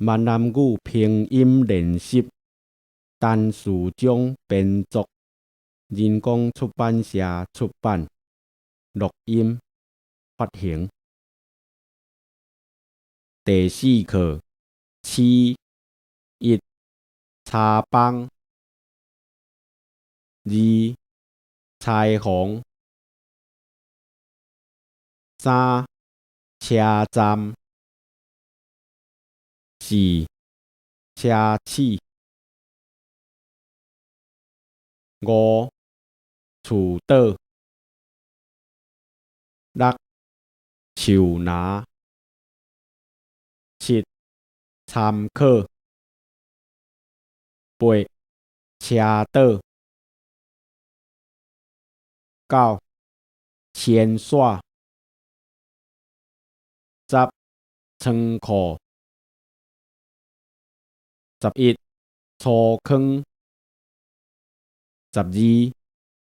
閩南語拼音練習，陳士中編作，人工出版社出版，錄音發行。第四課，飼一柴枋，二柴房，三車站，四奢侈，五厝倒，六樹林，七參考，八車倒，九牽線，十倉庫，11粗糠，12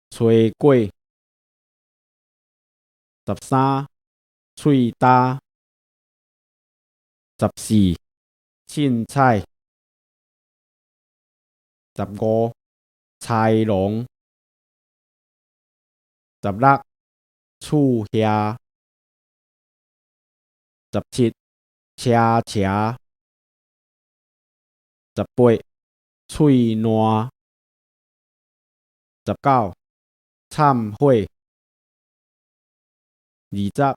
炊粿，13喙焦，14凊彩，15豺狼，16厝遐，17車車，18喙爛，19懺悔，20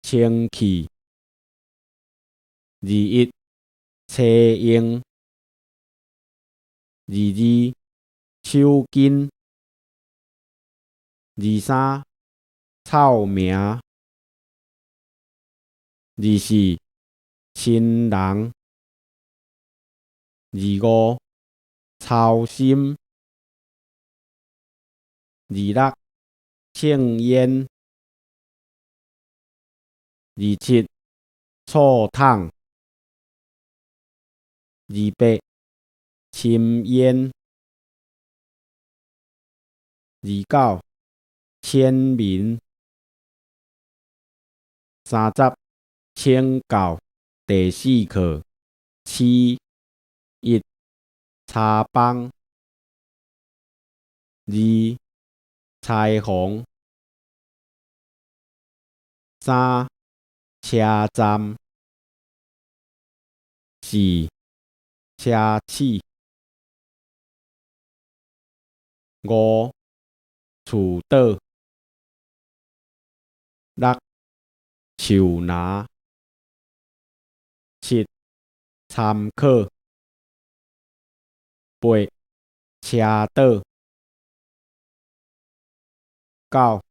清氣，21車用，22手巾，23臭名，24親人，25操心，26稱煙，27醋桶，28深淵，29選民，30請教。第四課，飼一柴枋，二柴房，三車站，四奢侈，五厝倒，六樹林，七參考，八車倒，九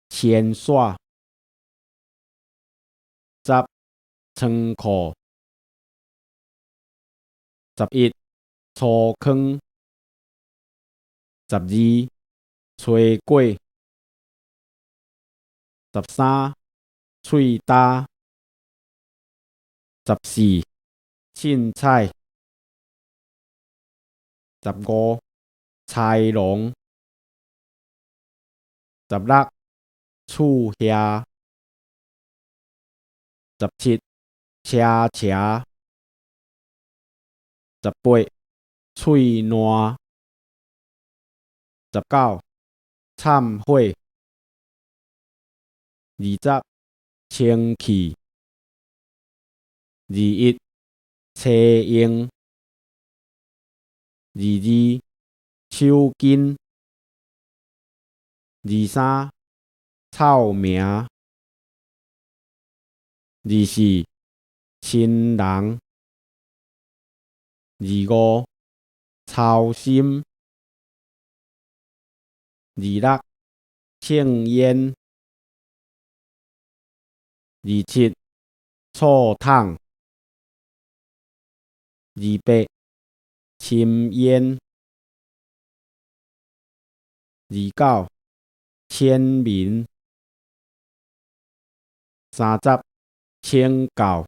牽線，十倉庫，11粗糠，12炊粿，13喙焦，14凊彩，15豺狼，16厝遐，17車車，18喙爛，19懺悔，20清氣，21車用，22手巾，23臭名，24親人，25操心，26稱煙，27醋桶，28深淵，29選民，30請教。